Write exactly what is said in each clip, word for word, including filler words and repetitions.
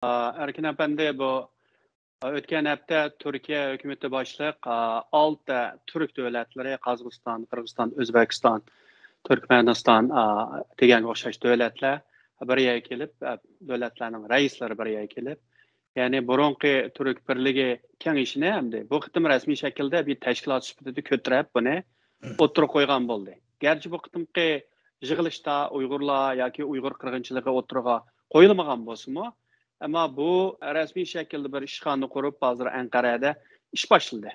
ئەركىن ئەپەندى، بۇ ئۆتكەن ھەپتە تۈركىيە ھۆكۈمىتى باشلىق ئالتە تۈرك دۆلەتلىرى، قازاقىستان، قىرغىزىستان، ئۆزبېكىستان، تۈركمەنىستان دېگەنگە ئوخشاش دۆلەتلەر بىر يەرگە كېلىپ، دۆلەتلەرنىڭ رەئىسلىرى بىر يەرگە كېلىپ، يەنى بۇرۇنقى تۈرك بىرلىكى كېڭىشىنى ئەمدى بۇ قېتىم رەسمىي شەكىلدە بىر تەشكىلات سۈپىتىدە كۆتۈرۈپ، بۇنى ئوتتۇرىغا قويغان بولدى. گەرچە بۇ قېتىمقى يىغىلىشتا ئۇيغۇرلار ياكى ئۇيغۇر قىرغىنچىلىقى ئوتتۇرىغا قويۇلمىغان بولسىمۇ، ئەمما بۇ رەسمىي شەكىلدە بىر ئىشخانا قۇرۇپ، ھازىر ئەنقەرەدە ئىش باشلىدى.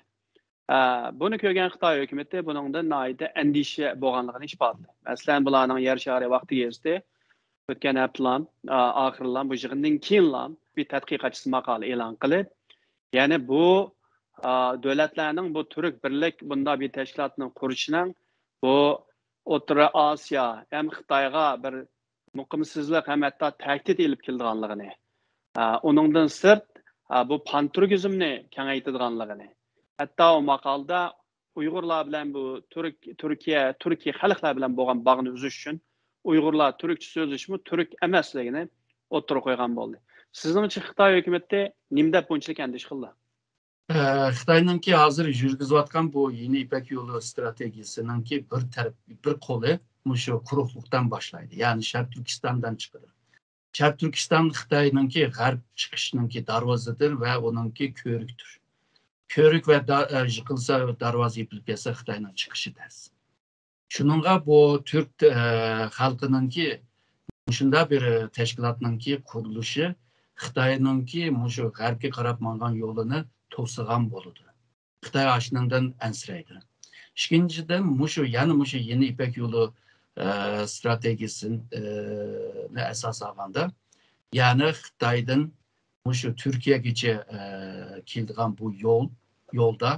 ئە، بۇنى كۆرگەن خىتاي ھۆكۈمىتى بۇنىڭدىن ناھايىتى ئەندىشە بولغانلىقىنى ئىپادىلىدى. مەسىلەن، بۇلارنىڭ يەر شارى ۋاقتى گېزىتى ئۆتكەن ھەپتىلام، ئە، ئاخىرلام بۇ يىغىندىن كېيىنلام بىر تەتقىقاتچىسى ماقالە ئېلان قىلىپ، يەنى بۇ، ئە، دۆلەتلەرنىڭ بۇ تۈرك بىرلىك بۇنداق بىر تەشكىلاتنى قۇرۇشىنىڭ بۇ ئوتتۇرا ئاسىيا ھەم خىتايغا بىر مۇقىمسىزلىق ھەم ھەتتا تەھدىت ئېلىپ كېلىدىغانلىقىنى، ئە، ئۇنىڭدىن سىرت، ئە، بۇ پانتۈركىزمنى كېڭەيتىدىغانلىقىنى، ھەتتا ئۇ ماقالىدا ئۇيغۇرلار بىلەن بۇ تۈرك-، تۈركىيە، تۈركىي خەلقلەر بىلەن بولغان باغنى ئۈزۈش ئۈچۈن ئۇيغۇرلار تۈركچە سۆزلىشىمۇ تۈرك ئەمەسلىكىنى ئوتتۇرىغا قويغان بولدى. سىزنىڭچە خىتاي ھۆكۈمىتى نېمە دەپ بۇنچىلىك ئەندىشە قىلدى؟ ئە، خىتاينىڭكى ھازىر يۈرگۈزۈۋاتقان بۇ يېڭى يىپەك يولى ئىستراتېگىيىسىنىڭكى بىر تەرەپ، بىر قولى مۇشۇ قۇرۇقلۇقتىن باشلايدۇ. يەنى شەرقىي تۈركىستاندىن چىقىدۇ. شەرقىي تۈركىستان خىتاينىڭكى غەرب چىقىشنىڭكى دەرۋازىدۇر ۋە ئۇنىڭكى كۆۋرۈكتۇر. كۆۋرۈك ۋە دا-، ئە، يىقىلسا، دەرۋازا يېپىلىپ كەتسە، خىتاينىڭ چىقىشى تەس. شۇنىڭغا بۇ تۈرك، ئە، خەلقىنىڭكى مۇشۇنداق بىر، ئە، تەشكىلاتنىڭكى قۇرۇلۇشى خىتاينىڭكى مۇشۇ غەربكە قاراپ ماڭغان يولىنى توسىغان بولىدۇ. خىتاي ئاشۇنىڭدىن ئەنسىرەيدۇ. ئىككىنچىدىن، مۇشۇ، يەنە مۇشۇ يېڭى يىپەك يولى، ئە، ئىستراتېگىيىسىنى، ئە، نى ئاساس ئالغاندا، يەنى خىتايدىن مۇشۇ تۈركىيەگىچە، ئە، كېلىدىغان بۇ يول، يولدا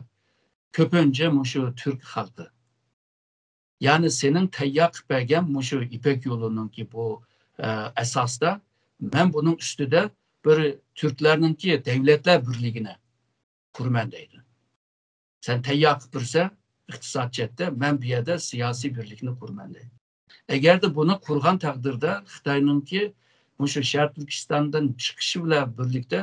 كۆپىنچە مۇشۇ تۈرك خەلقى. يەنى سېنىڭ تەييار قىلىپ بەرگەن مۇشۇ يىپەك يولىنىڭكى بۇ، ئە، ئاساستا مەن بۇنىڭ ئۈستىدە بىر تۈركلەرنىڭكى دەۋلەتلەر بىرلىكىنى قۇرىمەن دەيدۇ. سەن تەييار قىلىپ بېرسە، ئىقتىساد جەھەتتە، مەن بۇ يەردە سىياسىي بىرلىكنى قۇرىمەن دەيدۇ. ئەگەردە بۇنى قۇرغان تەقدىردە، خىتاينىڭكى مۇشۇ شەرقىي تۈركىستاندىن چىقىشى بىلەن بىرلىكتە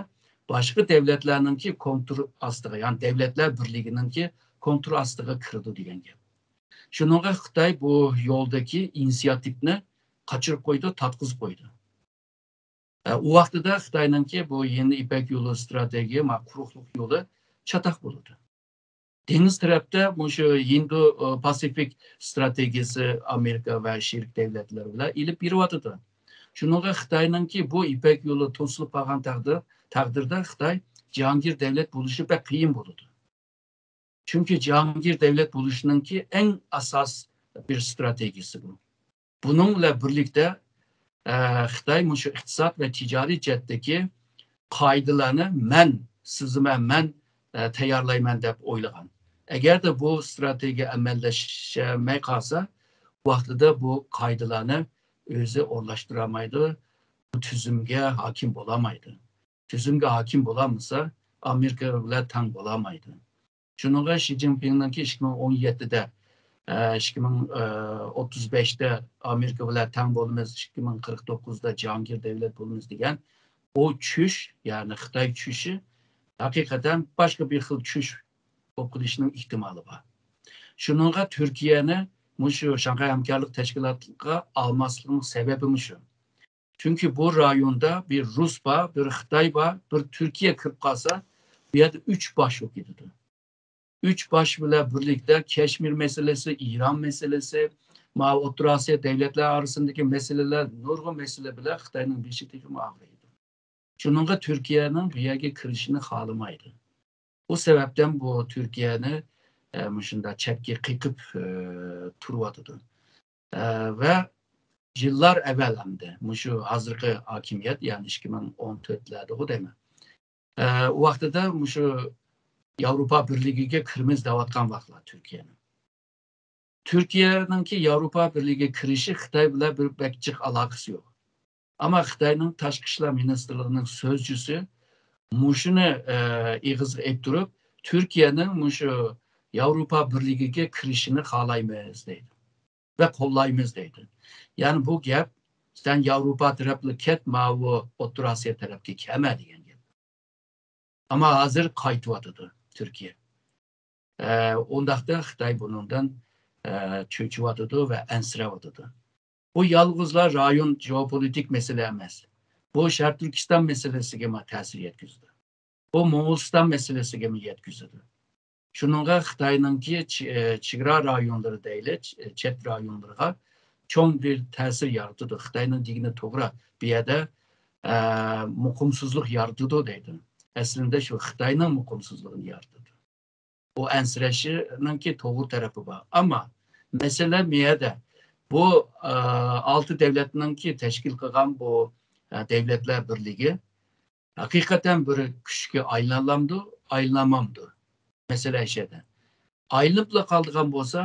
باشقا دەۋلەتلەرنىڭكى كونترول ئاستىغا، يەنى دەۋلەتلەر بىرلىكىنىڭكى كونترول ئاستىغا كىرىدۇ دېگەن گەپ. شۇنىڭغا خىتاي بۇ يولدىكى ئىنىسىياتىپنى قاچۇرۇپ قويىدۇ، تارتقۇزۇپ قويىدۇ. ئە، ئۇ ۋاقتىدا خىتاينىڭكى بۇ يېڭى يىپەك يولى ئىستراتېگىيە، ما، قۇرۇقلۇق يولى چاتاق بولىدۇ. دېڭىز تەرەپتە مۇشۇ ھىندى، ئە، پاسىفىك ئىستراتېگىيىسى ئامېرىكا ۋە شېرىك دەۋلەتلەر بىلەن ئېلىپ بېرىۋاتىدۇ. شۇنىڭغا خىتاينىڭكى بۇ يىپەك يولى توسۇلۇپ قالغان تەقدىر-، تەقدىردە خىتاي جاھانگىر دەۋلەت بولۇشى بەك قىيىن بولىدۇ. چۈنكى جاھانگىر دەۋلەت بولۇشنىڭكى ئەڭ ئاساس بىر ئىستراتېگىيىسى بۇ. بۇنىڭ بىلەن بىرلىكتە، ئە، خىتاي مۇشۇ ئىقتىساد ۋە تىجارىي جەھەتتىكى قائىدىلەرنى مەن سىزىمەن، مەن، ئە، تەييارلايمەن دەپ ئويلىغان. ئەگەردە بۇ ئىستراتېگىيە ئەمەلىيلەشمەي قالسا، ۋاقتىدا بۇ قائىدىلەرنى ئۆزى ئورۇنلاشتۇرالمايدۇ، بۇ تۈزۈمگە ھاكىم بولالمايدۇ. تۈزۈمگە ھاكىم بولالمىسا، ئامېرىكا بىلەن تەڭ بولالمايدۇ. شۇنىڭغا شى جىنپىڭنىڭكى ئىككى مىڭ ئون يەتتىدە، ئە، ئىككى مىڭ ئوتتۇز بەشتە ئامېرىكا بىلەن تەڭ بولىمىز، ئىككى مىڭ قىرىق توققۇزدا جاھانگىر دەۋلەت بولىمىز دېگەن ئۇ چۈش، يەنى خىتاي چۈشى ھەقىقەتەن باشقا بىر خىل چۈش بولۇپ قېلىشنىڭ ئېھتىمالى بار. شۇنىڭغا تۈركىيەنى مۇشۇ شاڭخەي ھەمكارلىق تەشكىلاتىغا ئالماسلىقنىڭ سەۋەبى مۇشۇ. چۈنكى بۇ رايوندا بىر رۇس بار، بىر خىتاي بار، بىر تۈركىيە كىرىپ قالسا، بۇ يەردە ئۈچ باش بولۇپ كېتىدۇ. ئۈچ باش بىلەن بىرلىكتە كەشمىر مەسىلىسى، ئىران مەسىلىسى، ماۋۇ ئوتتۇرا ئاسىيا دۆلەتلەر ئارىسىندىكى مەسىلىلەر، نۇرغۇن مەسىلە بىلەن خىتاينىڭ بېشى تېخىمۇ ئاغرىيدۇ. شۇنىڭغا تۈركىيەنىڭ بۇ يەرگە كىرىشىنى خالىمايدۇ. بۇ سەۋەبتىن بۇ تۈركىيەنى، ئە، مۇشۇنداق چەتكە قېقىپ، ئە، تۇرۇۋاتىدۇ. ئە، ۋە يىللار ئەۋۋەل ئەمدى مۇشۇ ھازىرقى ھاكىمىيەت، يەنى ئىككى مىڭ ئون تۆتلەردىغۇ دەيمەن. ئە، ئۇ ۋاقتىدا مۇشۇ ياۋروپا بىرلىكىگە كىرىمىز دەۋاتقان ۋاقىتلار تۈركىيەنىڭ. تۈركىيەنىڭكى ياۋروپا بىرلىكىگە كىرىشى خىتاي بىلەن بىر بەك جىق ئالاقىسى يوق. ئەمما خىتاينىڭ تاشقى ئىشلار مىنىستىرلىقىنىڭ سۆزچىسى مۇشۇنى، ئە، ئېغىزغا ئېيتتۇرۇپ، تۈركىيەنىڭ مۇشۇ ياۋروپا بىرلىكىگە كىرىشىنى خالايمىز دەيدۇ ۋە قوللايمىز دەيدۇ. يەنى بۇ گەپ، سەن ياۋروپا تەرەپلا كەت، ماۋۇ ئوتتۇرا ئاسىيا تەرەپكە كەلمە دېگەن گەپ. ئەمما ھازىر قايتىۋاتىدۇ تۈركىيە. ئە، ئۇنداقتا خىتاي بۇنىڭدىن، ئە، چۆچۈۋاتىدۇ ۋە ئەنسىرەۋاتىدۇ. بۇ يالغۇزلا رايون جېئوپولىتىك مەسىلە ئەمەس. بۇ شەرقىي تۈركىستان مەسىلىسىگىمۇ تەسىر يەتكۈزىدۇ. بۇ موڭغۇلىستان مەسىلىسىگىمۇ يەتكۈزىدۇ. شۇنىڭغا خىتاينىڭكى چ-، ئە، چېگرا رايونلىرى دەيلى، چ-، چەت رايونلىرىغا چوڭ بىر تەسىر يارىتىدۇ. خىتاينىڭ دېگىنى توغرا. بۇ يەردە، ئە، مۇقىمسىزلىق يارىتىدۇ دەيدۇ. ئەسلىندە شۇ خىتاينىڭ مۇقىمسىزلىقىنى يارىتىدۇ. بۇ ئەنسىرەشنىڭكى توغرا تەرىپى بار. ئەمما مەسىلە مۇ يەردە. بۇ، ئە، ئالتە دۆلەتنىڭكى تەشكىل قىلغان بۇ، ئە، دۆلەتلەر بىرلىكى ھەقىقەتەن بىر كۈچكە ئايلىنالامدۇ، ئايلىنالمامدۇ؟ مەسىلە ئەشەدە. ئايلىنىپلا قالىدىغان بولسا،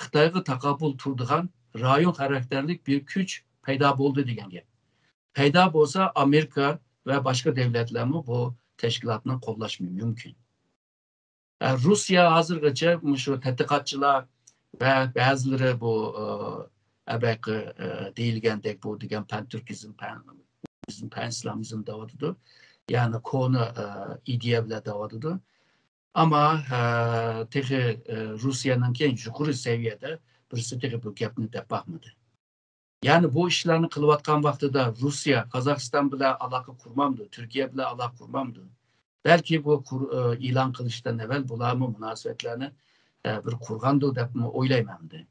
خىتايغا تاقابىل تۇرىدىغان رايون خاراكتېرلىك بىر كۈچ پەيدا بولدى دېگەن گەپ. پەيدا بولسا، ئامېرىكا ۋە باشقا دۆلەتلەرمۇ بۇ تەشكىلاتنى قوللاشمۇ مۇمكىن. ئە، روسىيە ھازىرغىچە مۇشۇ تەتقىقاتچىلار ۋە بەزىلىرى بۇ، ئە، ئەبەقى، ئە، دېيىلگەندەك بۇ دېگەن پەن تۈركىزم، پەن، پەن ئىسلامىزم دەۋاتىدۇ. يەنى كونا، ئە، ئىدىيە بىلەن دەۋاتىدۇ. ئەمما، ئە، تېخى، ئە، روسىيەنىڭكى يۇقىرى سەۋىيەدە بىرسى تېخى بۇ گەپنى دەپ باقمىدى. يەنى بۇ ئىشلارنى قىلىۋاتقان ۋاقتىدا روسىيە قازاقىستان بىلەن ئالاقە قۇرمامدۇ، تۈركىيە بىلەن ئالاقە قۇرمامدۇ؟ بەلكى بۇ قۇر-، ئە، ئېلان قىلىشتىن ئەۋۋەل بۇلارمۇ مۇناسىۋەتلەرنى، ئە، بىر قۇرغاندۇ دەپمۇ ئويلايمەن ئەمدى.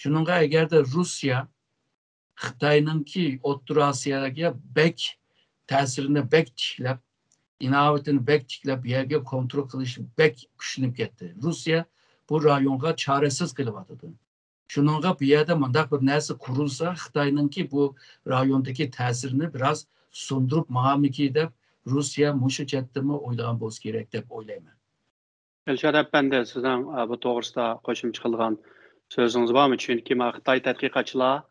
شۇنىڭغا ئەگەردە روسىيە خىتاينىڭكى ئوتتۇرا ئاسىياغا بەك تەسىرىنى بەك تىكلەپ، ئىناۋىتىنى بەك تىكلەپ، بۇ يەرگە كونترول قىلىش بەك كۈچلىنىپ كەتتى. روسىيە بۇ رايونغا چارىسىز قېلىۋاتىدۇ. شۇنىڭغا بۇ يەردە مۇنداق بىر نەرسە قۇرۇلسا، خىتاينىڭكى بۇ رايوندىكى تەسىرىنى بىراز سۇندۇرۇپ ماڭارمىكى دەپ، روسىيە مۇشۇ جەھەتتىنمۇ ئويلىغان بولسا كېرەك دەپ ئويلايمەن. دىلشات ئەپەندى، سىزنىڭ، ئە، بۇ توغرىسىدا قوشۇمچە قىلغان سۆزىڭىز بارمۇ؟ چۈنكى ما خىتاي تەتقىقاتچىلار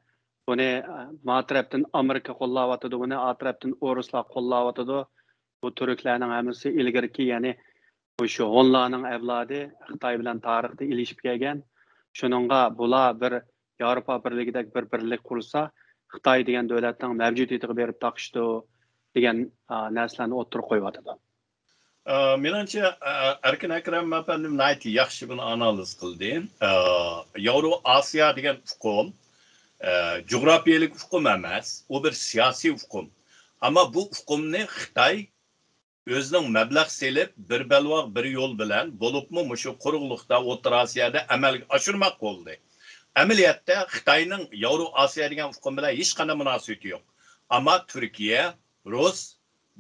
بۇنى، ئە، ما تەرەپتىن ئامېرىكا قوللاۋاتىدۇ، بۇنى ئا تەرەپتىن ئورۇسلار قوللاۋاتىدۇ. بۇ تۈركلەرنىڭ ھەممىسى ئىلگىرىكى، يەنى مۇشۇ ھونلارنىڭ ئەۋلادى، خىتاي بىلەن تارىختا ئېلىشىپ كەلگەن. شۇنىڭغا بۇلار بىر ياۋروپا بىرلىكىدەك بىر بىرلىك قۇرسا، خىتاي دېگەن دۆلەتنىڭ مەۋجۇدىيىتىگە بېرىپ تاقىشىدۇ دېگەن، ئا، نەرسىلەرنى ئوتتۇرىغا قويۇۋاتىدۇ. ئە، مېنىڭچە، ئە، ئەركىن ئەكرەم ئەپەندىم ناھايىتى ياخشى بۇنى ئانالىز قىلدى. ئە، ياۋرو ئاسىيا دېگەن ئۇقۇم، ئە، جۇغراپىيەلىك ئۇقۇم ئەمەس، ئۇ بىر سىياسىي ئۇقۇم. ئەمما بۇ ئۇقۇمنى خىتاي ئۆزىنىڭ مەبلەغ سېلىپ، بىر بەلباغ، بىر يول بىلەن، بولۇپمۇ مۇشۇ قۇرۇقلۇقتا، ئوتتۇرا ئاسىيادا ئەمەلگە ئاشۇرماق بولدى. ئەمەلىيەتتە خىتاينىڭ ياۋرو ئاسىيا دېگەن ئۇقۇم بىلەن ھېچقانداق مۇناسىۋىتى يوق. ئەمما تۈركىيە، رۇس،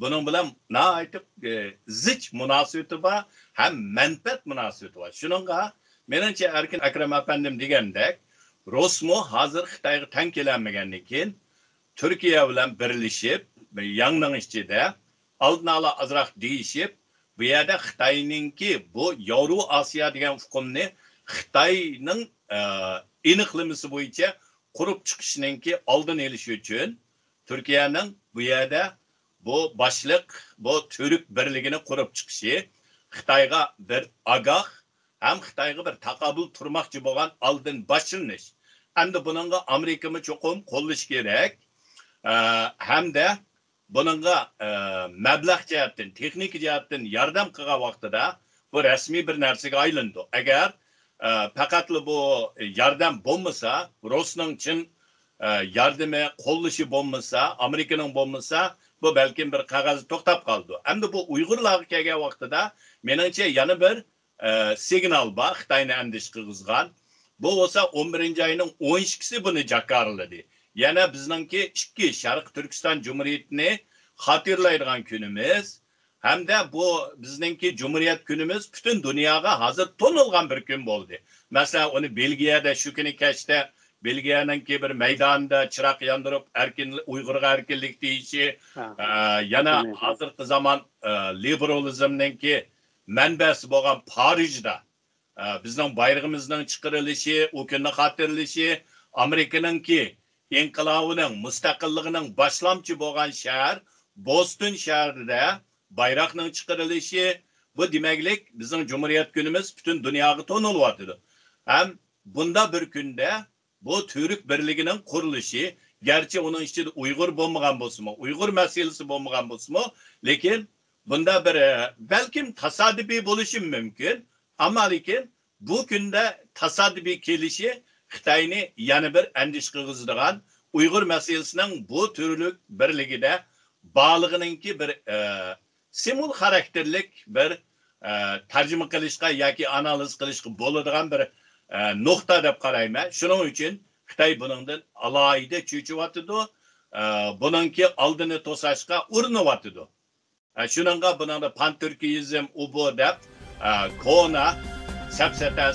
بۇنىڭ بىلەن ناھايىتى، ئى، زىچ مۇناسىۋىتى بار ھەم مەنپەئەت مۇناسىۋىتى بار. شۇنىڭغا، مېنىڭچە، ئەركىن ئەكرەم ئەپەندىم دېگەندەك، رۇسمۇ ھازىر خىتايغا تەڭ كېلەلمىگەندىن كېيىن، تۈركىيە بىلەن بىرلىشىپ، ياڭنىڭ ئىچىدە ئالدىن ئالا ئازراق دېيىشىپ، بۇ يەردە خىتاينىڭكى بۇ ياۋرو ئاسىيا دېگەن ئۇقۇمنى خىتاينىڭ، ئە، ئېنىقلىمىسى بويىچە قۇرۇپ چىقىشنىڭكى ئالدىنى ئېلىش ئۈچۈن تۈركىيەنىڭ بۇ يەردە بۇ باشلىق، بۇ تۈرك بىرلىكىنى قۇرۇپ چىقىشى خىتايغا بىر ئاگاھ ھەم خىتايغا بىر تاقابىل تۇرماقچى بولغان ئالدىن باشلىنىش. ئەمدى بۇنىڭغا ئامېرىكىمۇ چوقۇم قوللىشى كېرەك. ئە، ھەمدە بۇنىڭغا، ئە، مەبلەغ جەھەتتىن، تېخنىكا جەھەتتىن ياردەم قىلغان ۋاقتىدا بۇ رەسمىي بىر نەرسىگە ئايلىنىدۇ. ئەگەر، ئە، پەقەتلا بۇ ياردەم بولمىسا، رۇسنىڭ چىن، ئە، ياردىمى، قوللىشى بولمىسا، ئامېرىكىنىڭ بولمىسا، بۇ بەلكىم بىر قەغەزدە توختاپ قالىدۇ. ئەمدى بۇ ئۇيغۇرلارغا كەلگەن ۋاقتىدا، مېنىڭچە، يەنە بىر ئە، سىگنال بار، خىتاينى ئەندىشە قىلغۇزغان. بۇ بولسا ئون بىرىنچى ئاينىڭ ئون ئىككىسى بۇنى جاكارلىدى. يەنە بىزنىڭكى ئىككى شەرقىي تۈركىستان جۇمھۇرىيىتىنى خاتىرىلەيدىغان كۈنىمىز ھەمدە بۇ بىزنىڭكى جۇمھۇرىيەت كۈنىمىز پۈتۈن دۇنياغا ھازىر تونۇلغان بىر كۈن بولدى. مەسىلەن، ئۇنى بېلگىيەدە شۇ كۈنى كەچتە بېلگىيەنىڭكى بىر مەيدانىدا چىراغ ياندۇرۇپ، ئەركىن، ئۇيغۇرغا ئەركىنلىك دېيىشى، ھە. ئە، يەنە ھازىرقى زامان، ئە، لىبېرالىزمنىڭكى مەنبەسى بولغان پارىژدا، ئە، بىزنىڭ بايرىقىمىزنىڭ چىقىرىلىشى، ئۇ كۈننى خاتىرىلىشى، ئامېرىكىنىڭكى ئىنقىلابىنىڭ، مۇستەقىللىقىنىڭ باشلامچى بولغان شەھەر بوستون شەھىرىدە بايراقنىڭ چىقىرىلىشى، بۇ دېمەكلىك بىزنىڭ جۇمھۇرىيەت كۈنىمىز پۈتۈن دۇنياغا تونۇلۇۋاتىدۇ. ھەم بۇنداق بىر كۈندە بۇ تۈرك بىرلىكىنىڭ قۇرۇلۇشى، گەرچە ئۇنىڭ ئىچىدە ئۇيغۇر بولمىغان بولسىمۇ، ئۇيغۇر مەسىلىسى بولمىغان بولسىمۇ، لېكىن بۇندا بىر، ئە، بەلكىم تاسادىپىي بولۇشى مۇمكىن، ئەمما لېكىن بۇ كۈندە تاسادىپىي كېلىشى خىتاينى يەنە بىر ئەندىشە قىلغۇزىدىغان، ئۇيغۇر مەسىلىسىنىڭ بۇ تۈرلۈك بىرلىكىدە بارلىقىنىڭكى بىر، ئە، سىمۋول خاراكتېرلىك بىر، ئە، تەرجىمە قىلىشقا ياكى ئانالىز قىلىشقا بولىدىغان بىر، ئە، نۇقتا دەپ قارايمەن. شۇنىڭ ئۈچۈن خىتاي بۇنىڭدىن ئالاھىدە چۆچۈۋاتىدۇ. ئە، بۇنىڭكى ئالدىنى توساشقا ئۇرۇنۇۋاتىدۇ. ئە، شۇنىڭغا بۇنىڭدا پانتۈركىيىزم ئۇ بۇ دەپ، ئە، كونا سەپسەتە